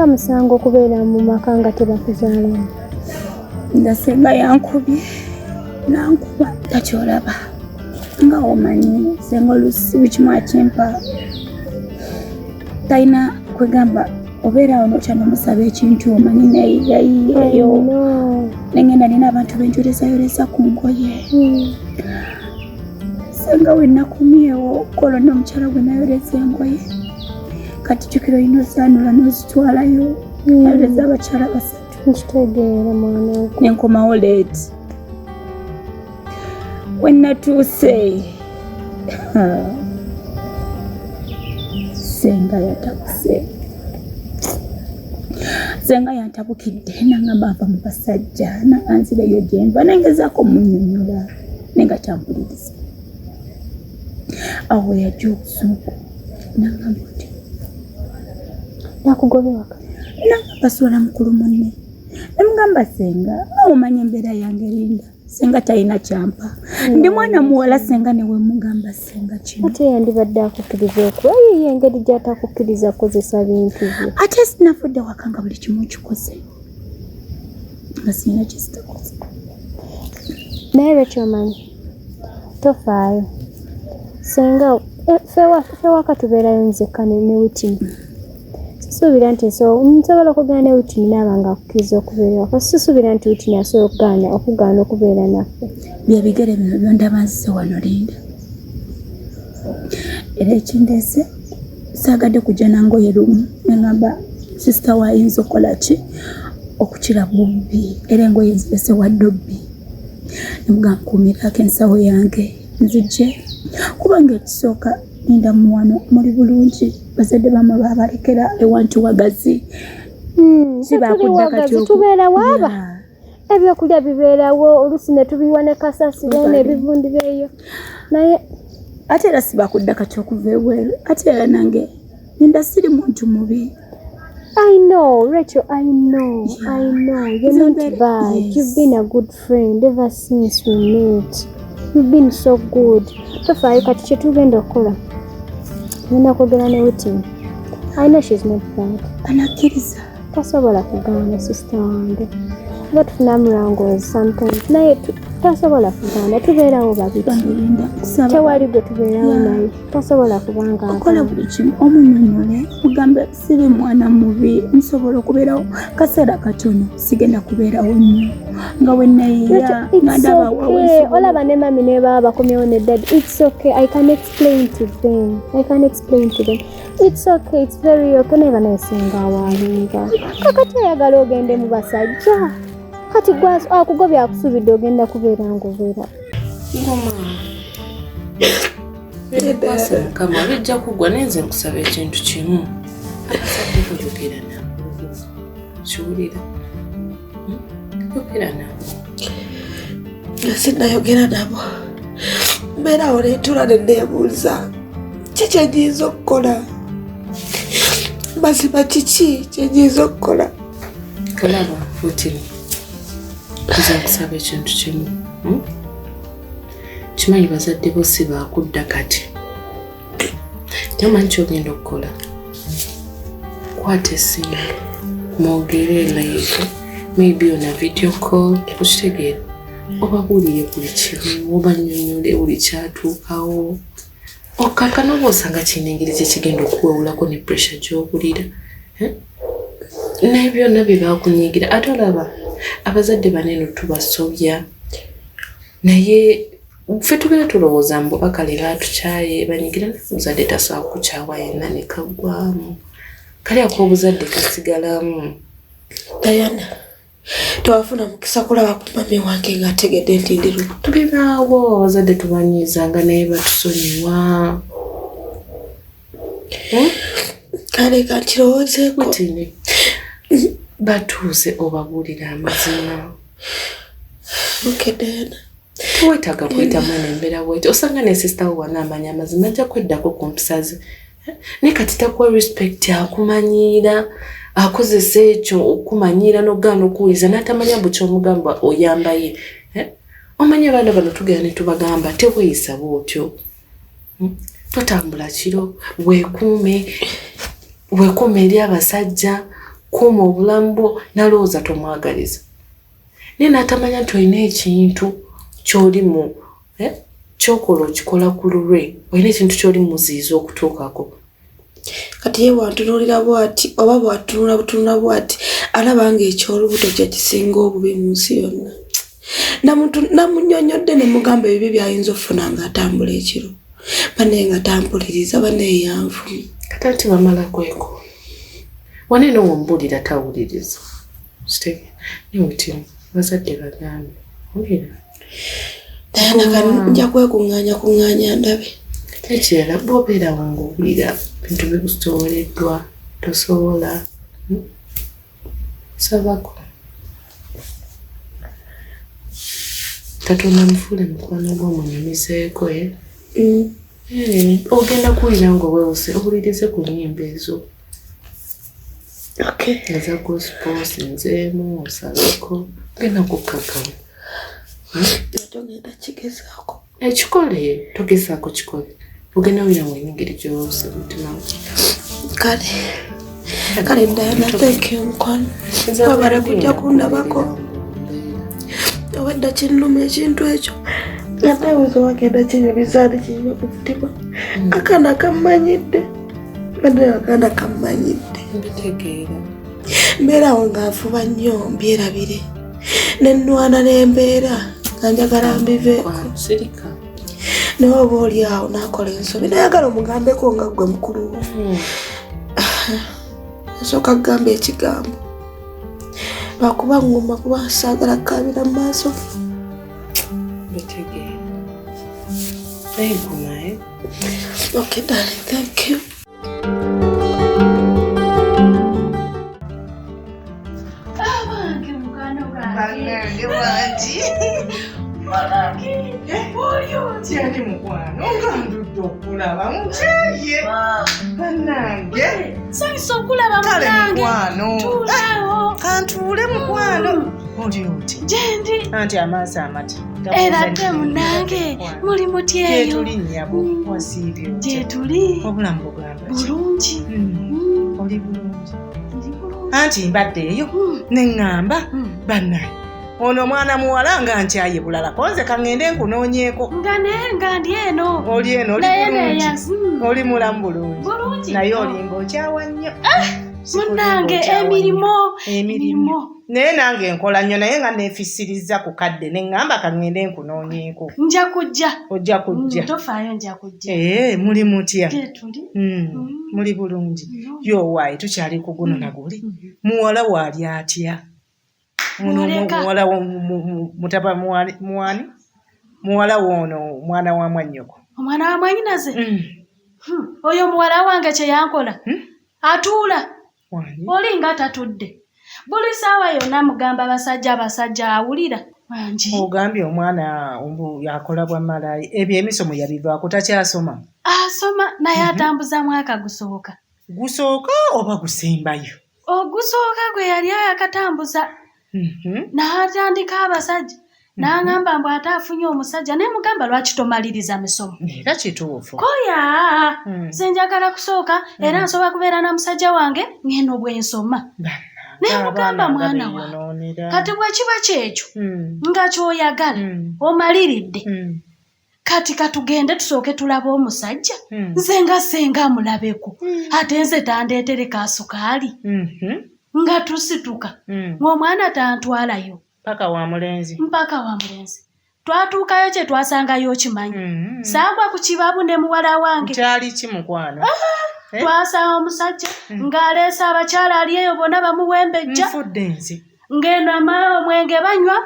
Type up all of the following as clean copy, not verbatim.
Musango okubeera mu maka nga tebakuzaalamu. Nga senga yankubye, nankuba takyolaba nga omanyi senga olusi buli kimu akimpa, talina kwegamba obeera awo notya nomusaba ekintu, omanyi neyiyayiyeyo nengenda nina abantu benjolezayoleza ku ngoye. Senga wenakomyewo kolo n'omukyala gwe nayoleza engoye, kati jjukira olina ozaanula n'ozitwalayo. Nayoleza abakyala basatu. Nkitegeera, mwana gwe. Nenkomawo late. Wenatuuse, senga yatabuse, senga yantabukidde, nangamba nva mu basajja, nanzireyo gyenva. Nengezaako munyonyola naye nga tampuliriza. Awo yajja obusungu, nangamba nti Nakugobye waka? Nangamba swala mukulu munne. Nemugamba, senga omanya embeera yange, erinda senga talina kyampa, ndi mwana muwala. Senga newemugamba, senga kino Ate yandibadde akukkiriza okuba yiye, engeri gy'atakukkiriza kukozesa bintu bye. Ate sinafudde waka nga buli kimu nkikoze, nga sirina kyesitakoze. Naye lwekyomanyi, tofaayo senga. Ffe waka tubeerayo nzekka ne Witini. Sisuubira nti nsobola okugenda ne Witini naaba nga akukkiriza okubeera waka. Sisuubira nti Witini asobola okugaana okubeera naffe. Byebigere bino byondaba nzise wano, linda. Era ekindeese, saagadde kujja nangoye lumu, neŋamba sister waayinza okukola ki okukira bubbi, era engoye zirese wa dobbi. Nemuga nkuumirako ensawo yange nzijje, kubanga ekisooka linda muwano muli bulungi, bazadde bamwe babalekera ewantu wagazi. Si tuli bakudda kati wagazi, tubeera waaba. Ebyokulya bibeerawo, oluusi ne tubiwa ne kasasiro n'ebivundi byeyo, naye Ate era sibakudda kati okuva ebweru. Ate era nange ninda, siri muntu mubi. I know, Rachel, I know, I know. You're not bad. You've been a good friend ever since we met. You've been so good. Tofaayo, kati kye tugenda okukola, ngenda kwogera ne Whitney. I know she's not bad. Anakkiriza? Tasobola kugaana, sister wange. Oba tufunamu wrangles sometimes, naye tasobola kugaana. Tubeerawo babiri. Bange, kusaba. Tewali gwe tubeerawo naye. Tasobola kubanga okola agaana. Buli kimu omunyonyole, mugambe siri mwana mubi, nsobola okubeerawo kaseera katono, sigenda kubeerawo nnyo nga weneeyiya nga ndaba wawe. Olaba ne mummy ne baba bakomyewo ne daddy. It's okay, I can explain to them, I can explain to them. It's okay, it's very okay. Naye banayesenga awalinga kakati ayagala ogende mu basajja. Kati gwe akugobya akusuubidde ogenda kubeera ngaobeera Ngoma kwasa Mukama, bijja kuggwa. Naye nze nkusaba ekintu kimu, abazadde boyogera nabo, kiwulira? Yogera nabo. Sinayogera nabo. Mbeerawo nentula neneebuuza, ki kyenyinza okukola? Mazima kiki kyenyinza okukola? Olaba Putini, nze nkusaba ekintu kimu, Kimanyi bazadde bo si baakudda kati, naye omanyi kyogenda okukola? Kwata essimu mwogere live, maybe on a video call, okitegeera? Obabuulire buli kimu, obanyonyole buli kyatuukawo, okkakkana oba osanga kirina engeri gyekigenda okuwewulako ne pressure gy'owulira, eh? Naye byonna bye bakunyiigira, ate olaba abazadde banene tubasobya, naye ffe tubeera tulowooza mbu bakale batukyaye banyigira, naye omuzadde tasobola kukukyawa yenna ne kaggwamu, kali ak'obuzadde kasigalamu. Diana, tewafuna mukisa kulaba ku mummy wange ng'ategedde nti ndi lubuto? Bibaawo, abazadde tubanyiizanga, naye batusonyiwa. Hmm? Kale kankirowoozeeko. Witini, batuuze obabuulire amazima. Okay, Diana. Tewetaaga kuyita mwana embeera bweti. Osanga ne sister we wanaamanya amazima ajja kweddako ku mpisa ze. Naye kati takuwa respect, akumanyiira, akozesa ekyo okumanyiira n'okugaana okuwuliza n'atamanya mbu kyomugamba oyambaye. Eh? Omanyi abaana bano tugenda ne tubagamba teweeyisa bw'otyo, Totambula kiro, weekuume, weekuume eri abasajja. Kuuma obulamu bwo nalowooza tomwagaliza naye n'atamanya nti olina ekintu ky'oli mu eh, kyokola okikola ku lulwe olina ekintu ky'oli muziyiza okutuukako. Kati ye bwantunuulira bwati oba bwatunula butunula bwati alaba nga eky'olubuto kye kisinga obubi mu nsi yonna. Namunyonyodde ne mugamba ebibi by'ayinza okufuna ng'atambula ekiro banaye nga tampuliriza banaye yanvuma. Kati anti bamala kweko wano eno womubuulira tawuliriza niwutimu bazadde bagambe wulira. Diana kati nja kwekuŋŋaanya kuŋŋaanya ndabe. Ekirala bw'obeerawo ng'owulira bintu bikusoboleddwa tosobola hmm? sabako Katonda mufuule mukwano gwo omunyumizeeko eh? mm. Eh, ogenda kuwulira ng'owewuse owulirize ku nnyimba ezo eza gospel sinzeemu osabeko genda kukkakkamu togenda kigezaako ekikole togezaako kikole ogenda wulira ng'olina engeri gy'owewuse mutima kale kale Diana thank you mukwano wabale kujja kundabako obadda kinnuma ekintu ekyo nga nebuuza wagenda kinyumiza ani kinyuma ku mutima hmm. akaana kammanyidde badde akaana kammanyidde mbitegeera mbeerawo nga nfuba nnyo mbyerabire nenwana n'embeera nga njagala mbiveeko naye oba oli awo nakola ensobi nayagala omugambeko nga ggwe mukulu wo hmm. nsooka kugamba ekigambo lwakuba nguma kuba saagala kukaabira mu maaso Okay, darling, thank you. Bannange wangi kyali mukwano nga ndudde okulaba mukyaye bannange sanyusa okulaba kale mukwano tuulaawo kantuule mukwano oli oti gyendi anti amaaso amata era te munange muli mutyeyo gyetuli nnyabo mm. wasiibye otya gyetuli obulamu bugamba ki bulungi mm. Mm. oli bulungi anti mbadde eyo ne ŋŋamba bannaye ono omwana muwala nga nkyaye bulala konze kaŋŋende nkunoonyeeko nga naye nga ndi eno oli eno oli naye bulungi neyansi oli mulamu bulungi bulungi naye olinga okyawa nnyo ah, munnange emirimu emirimu naye nange nkola nnyo naye nga neefisirizza ku kadde ne ŋŋamba kaŋŋende nkunoonyeeko nja kujja ojja kujja mm, tofaayo nja kujja ee eh, muli mutya gyetuli mm, mm. muli bulungi yowaayi tukyali ku guno na guli muwala waali atya muwala mutaba muwani muwala woono mwana wa mwannyoko omwana wa mwanyinaze hmm. oyo muwala wange kye yankola hmm? atuula oli nga tatudde buli saawa yonna mugamba basajja abasajja awulira wangi ogambye omwana yakola bwa malaaya ebyo emisomo yabivaako takyasoma asoma naye mhm. atambuza mwaka gusooka gusooka oba gusembayo ogusooka gwe yali ayakatambuza mhm. n'atandika abasajja mhm. n'angamba mbu ate afunye omusajja naye mugamba lwaki tomaliriza misomo era kituufu koya hmm. nze njagala kusooka era hmm. nsobola kubeera na musajja wange ngeno bwe nsoma naye mugamba mwana wange kati bwe kiba kyekyo hmm. nga kyoyagala omaliridde kati katugende tusooke tulabe omusajja hmm. nze nga senga amulabeko hmm. ate nze tandeetere kasukaali mm-hmm. nga tusituka hmm. ng'omwana tantwalayo mpaka wa mulenzi mpaka wa mulenzi twatuukayo kye twasangayo okimanyi saagwa ku kibabu ne muwala wange kyali ki mukwano ah, eh? twasanga omusajja ng'aleese abakyala ali eyo bona bamuwembejja nfudde nze ng'eno omwenge banywa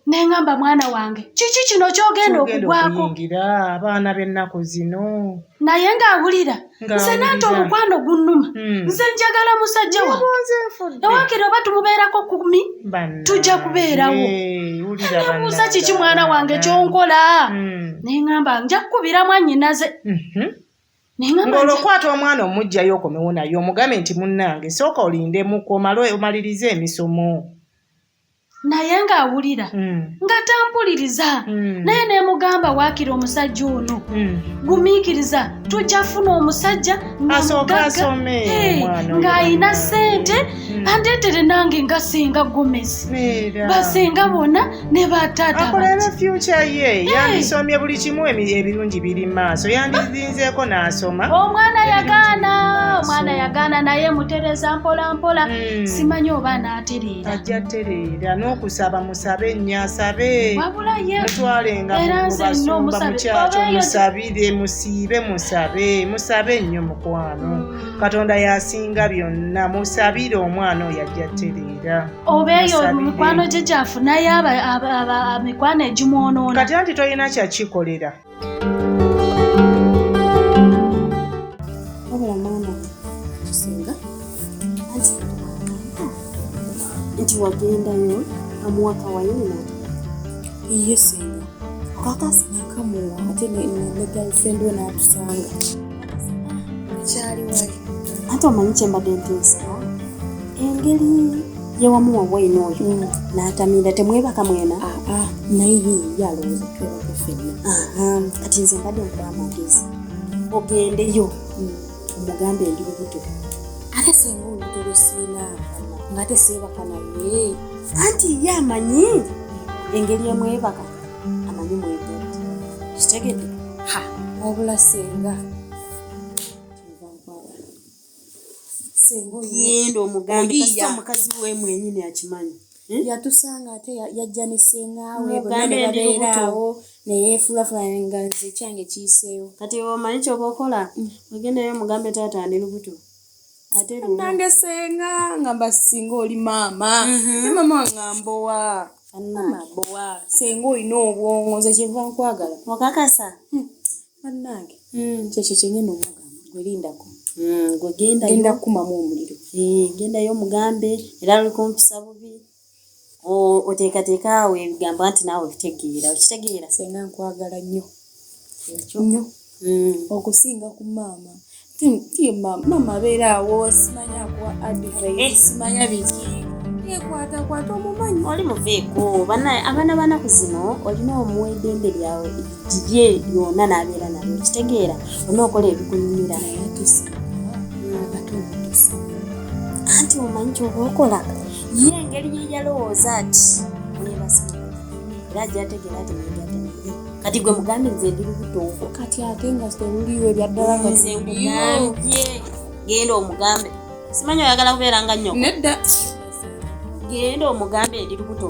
ne ŋŋamba mwana wange kiki kino ky'ogenda okugwako abaana b'ennaku zino naye ng'awulira nze nanti omukwano gunnuma hmm. nze njagala musajja wange ewakiri oba tumubeerako kumi tujja kubeerawo nebuuza kiki mwana wange ky'onkola hmm. ne ŋŋamba nja kukubira mwannyinaze mhm. Ng'olwo okwata omwana omuggyayo okomewo naye omugambe nti munnange sooka olindemuko omale omalirize emisomo. Naye ng'awulira hmm. nga tampuliriza hmm. naye nemugamba waakiri omusajja ono hmm. gumiikiriza. Tujja funa omusajja nga Asooke mugagga, asome, eh, omwana oyo ng'alina bannange. ssente, andeetere nange nga senga Gomesi, Era. basenga bonna ne bataata. Akolere Bati future ye. Yandisomye buli kimu, ebirungi biri mu maaso, yandizinzeeko n'asoma. Omwana Ebirungi yagaana. biri mu maaso. Omwana yagaana, naye mutereza mpola mpola. Simanyi oba anaatereera. Ajja tereera, n'okusaba musabe nnyo, asabe. Wabula ye Mutwalenga era mu nze nno basumba omusabe. mukyakyo. Oba eyo- Musabire, musiibe, musabe, musabe nnyo mukwano. Katonda yasinga byonna. Musabire omwana oyo, ajja tereera. Oba eyo Musabire. mikwano gye gyafunayo mikwano egimwonoona. Kati anti tolina kyakikolera. Wabula mwana Kisinga. Anti nti wagendayo amuwa kawayini? Iye senga. Kakasa? Nakamuwa, ate ne girlfriend we n'atusanga kyali wali. Anti omanyi kyembadde nteesa, engeri yewamuwa wayini oyo n'atamiira, temwebaka mwena? Aa, naye ye alowooza twebaka ffenna. Aha, kati nze mbadde nkuwa amagezi, ogendeyo omugambe ndi lubuto. Ate senga olubuto lwesiina nga teseebaka naye? Anti ye amanyi engeri emwebaka, amanyi mwegatte, kitegedde? Ha, wabula senga kyenva nkwagala senga oyo. Genda omugambe. Oliya. Kasita omukazi we mwenyini akimanyi. Yatusanga, ate yajja ne sengaawe bonna. Mugambe Ne ndi babeera lubuto. awo neyeefulafula nga nze ekyange kiyiseewo. Kati omanyi kyoba okola, ogendayo omugambe taata ndi lubuto, ate luno. Nange senga ngamba singa oli maama ne maama wangambowa. Bannange. Mama senga olina obwongo, nze kyenva nkwagala. Okakasa? Bannange, kyekyo kyengenda omugamba, gwe lindako. Gwe gendayo. Genda kukumamu omuliro. Eh, gendayo omugambe, era luli kumpisa bubi. Oteekateeka awo ebigambo, anti naawe bitegeera, okitegeera. Senga nkwagala nnyo Ekyo. nnyo okusinga ku maama. Ti maama abeera awo, simanya akuwa advice, simanya biki, yekwatakwata omumanyi. Oli muveeko abaana banaku zino, olina omuwa eddembe lyawe lirye lyonna n'abeera nalyo, okitegeera? Olina okola ebikunyumira. Naye ate senga ate obutosinga. Anti omanyi kyoba okola, ye engeri ye yalowooza ati mwebase, era ajja ategeera ati mwegatte naye. Kati gwe mugambe nze ndi lubuto. Kati ate nga teruliwo ebyaddala nga Nze teruliwo. nkugambye genda omugambe, simanyi oyagala kubeera nga nnyoko. Nedda. Genda omugambe ndi lubuto,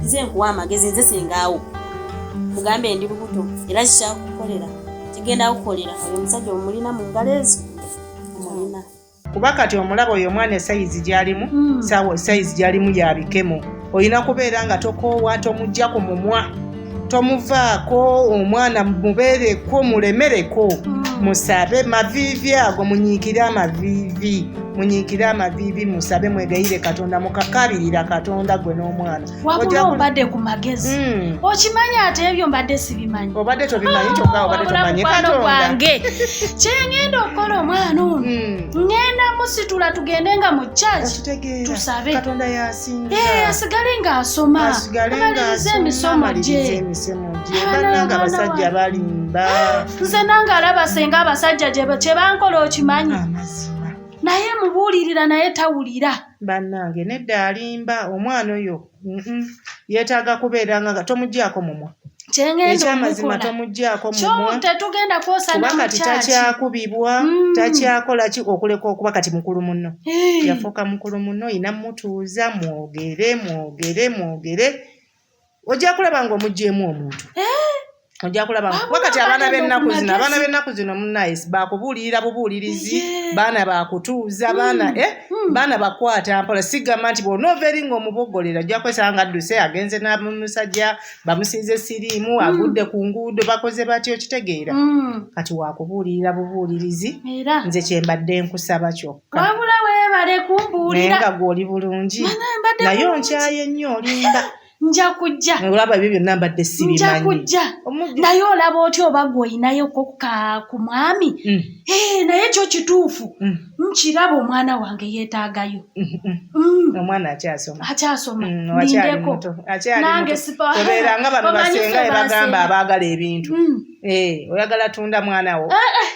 nze nkuwa amagezi, nze singaawo. Mugambe ndi lubuto, era kikyakukolera kigenda kukolera. Oyo omusajja omulina mu ngalo ezo, omulina. Kuba kati omulaba oyo omwana esayizi gyalimu, sawa sayizi gyalimu yabikemo. Olina kubeera nga tokoowa, tomujja ku mumwa, tomuvaako. Omwana mubeereko, mulemereko, musabe maviivi ago, munyiikire amaviivi, munyiikire amaviivi, musabe, mwegayire Katonda, mukakabirira Katonda gwe n'omwana. Wabula ombadde ku magezi. Okimanyi ate ebyo mbadde sibimanyi. Obadde tobimanyi, kyokka obadde Wabula tomanyi mukwano Katonda. gwange, kyengenda okukola omwana ono, ŋŋenda musitula tugende nga mu church tusabe. Katonda yasinga. Eh, asigale ng'asoma. Asigale amalirize ng'asoma, emisomo amalirize gye. emisomo gye. Abaana Bannange, abaana abasajja balimba. Nze nange alaba senga abasajja kye bankola, okimanyi? Amazima. Naye mubuulirira, naye tawulira. Bannange, nedda, alimba omwana oyo. Yeetaaga kubeera nga tomugyako mumwa. Kyengenda Ekyamazima, okukola tomugyako kyo mumwa. tetugenda kwosa Kuba na mu kati church. takyakubibwa, takyakola ki, okuleka okuba kati mukulu munno. Yafuuka mukulu munno, oyina mutuuza, mwogere, mwogere, mwogere. Ojja kulaba ng'omuggyeemu omuntu. Ojja kulaba nga kuba kati abaana Wabula b'ennaku zino, abaana magezi. b'ennaku zino munnaye bakubuulirira bubuulirizi, baana bakutuuza, baana baana bakwata mpola. Sigamba nti bw'onoova eri ng'omuboggolera, ojja kwesanga nga adduse, agenze n'omusajja, bamusiize siriimu, agudde ku nguudo, bakoze batya, okitegeera? Kati wakubuulirira bubuulirizi. Era Nze kyembadde nkusaba kyokka. Wabula weebale Naye kumbuulira. nga gw'oli bulungi. Mbadde Naye bulungi. onkyaye nnyo, olimba. Nja kujja. Olaba ebyo byonna mbadde Nja sibimanyi. kujja, naye olaba otya oba gwe oyinayoko ku mwami? Eh, naye kyo kituufu, nkiraba omwana wange yeetaagayo. Omwana akyasoma. Akyasoma. Akyali Lindeko. muto, akyali Nange muto. sipa Tobeeranga bano Omanyi basenga ffe be bagamba basenga. abaagala ebintu. Eh, oyagala tunda mwana wo. Eh, eh.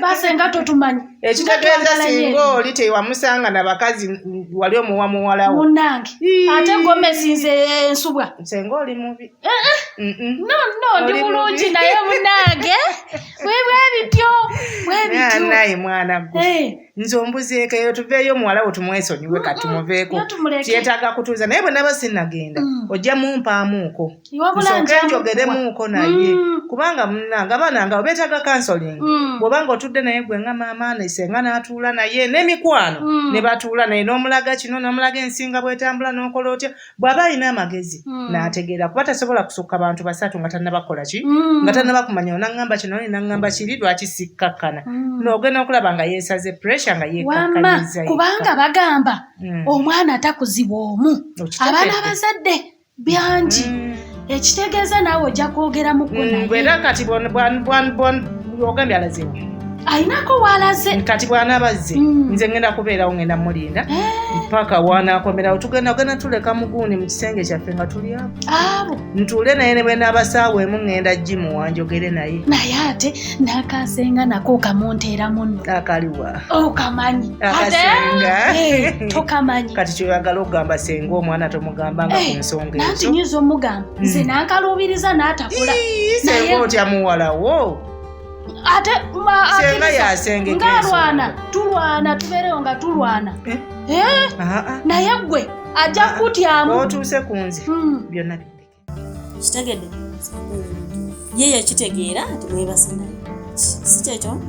Basenga totumanyi. Ekitegeeza singa oli tewamusanga na bakazi wali omuwa muwala wo. Munnange. Ate gomesi nze ensubwa. Senga oli mubi. No, no, ndi bulungi naye munnange. Bwe bityo. Bwe bityo. Naye mwana gwe. Nze ombuzeeko eyo tuveeyo omuwala wo tumwesonyiwe kati tumuveeko. Kyetaaga kutuuza naye bwe naba sinnagenda ojja mumpaamuuko. Nsooke njogeremuuko naye kubanga munnange abaana nga beetaaga counseling. Bw'oba ng'otudde naye gwe nga maama ne senga n'atuula naye n'emikwano ne batuula naye n'omulaga kino n'omulaga ensinga bw'etambula n'okola otya bw'aba alina amagezi n'ategeera kuba tasobola kusukka bantu basatu nga tannabakola ki nga tannaba kumanya onaŋŋamba kino oli naŋŋamba kiri lwaki sikkakkana n'ogenda okulaba nga yeesaze pressure nga yeekakkanyiza yekka. Kubanga bagamba omwana takuzibwa omu abaana abazadde byangi ekitegeeza naawe ojja kwogeramuko naye. Era kati ogambye alazeewo ayinako walaze kati bw'anaabazze nze ngenda kubeerawo ngenda mulinda paka w'anaakomerawo tugenda genda tuleka muguuni mu kisenge kyaffe nga tuli abo ntuule naye ne bwe naabasaawa emu ngenda gimuwa njogere naye naye ate n'akasenga nako okamunteera munno akaliwa okamanyi akasenga tokamanyi kati kyoyagala okugamba senga omwana tomugamba nga ku nsonga ezo nanti nyinza omugamba nze nankaluubiriza n'atakula senga otya muwalawo ate ng'alwana tulwana tubeerewo nga tulwana naye ggwe ajja kutyamu otuuse ku nze byonna bindeke kitegedde ye yakitegeera nti mwebase naye si kyekyo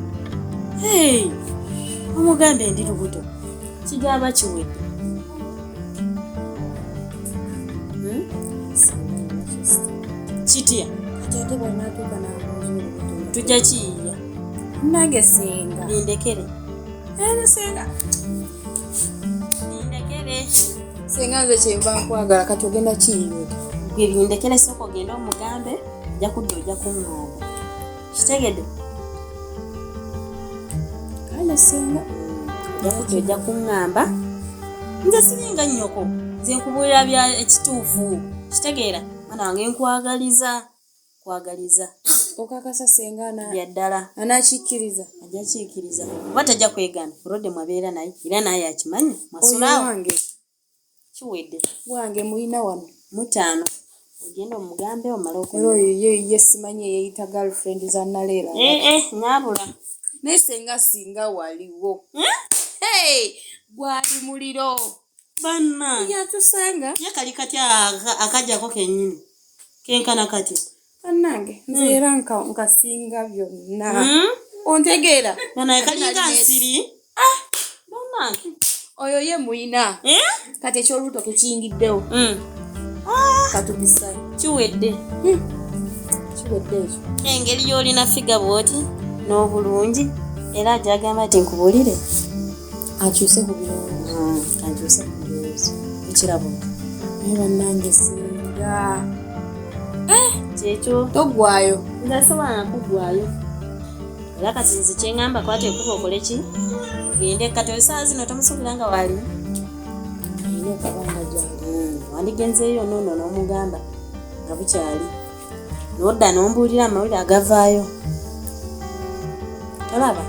omugambe ndi lubuto kijaba kiwedde kitya kati ate bw'anaatuuka n'abuuza olubuto tujja kiyiiya nange senga lindekere era senga lindekere senga nze kyenva nkwagala kati ogenda kiyiiya oti gwe bindekere sooka ogende omugambe ojja kudda ojja kuŋŋamba kitegedde kale senga ojja kudda ojja kuŋŋamba nze siringa nnyoko nze nkubuulira bya ekituufu kitegeera mwana wange nkwagaliza kwagaliza okakasa senga bya ddala anakikkiriza ajja kikkiriza oba tajja kwegaana olwodde mwabeera naye era naye akimanyi mwasulaawo wange kiwedde wange muyina wano mutaano ogenda omugambe omale era oyo ye simanyi eyeyita girlfriend za naleera nabula naye senga singa waliwo gwali muliro banna yatusanga ye kali kati akajjako kennyini kenkana kati bannange nze era nkasinga byonna ontegeera banaye kalinga nsiri bannange oyo ye muyina kati ekyolubuto tekiyingiddewo katubisale kiwedde kiwedde ekyo engeri gy'olina figa bw'oti n'obulungi era ajja agamba nti nkubuulire akyuse ku birowoozo akyuse ku birowoozo ekirabo naye bannange singa kyekyo toggwayo nze asobola nakuggwayo era kati nze kyeŋŋamba kwata ekuba okole ki gende kati esaawa zino tomusuubira nga waali alina okuba nga gyali wandigenzeeyo noono n'omugamba nga bukyali n'odda n'ombuulira amawulire agavaayo tolaba.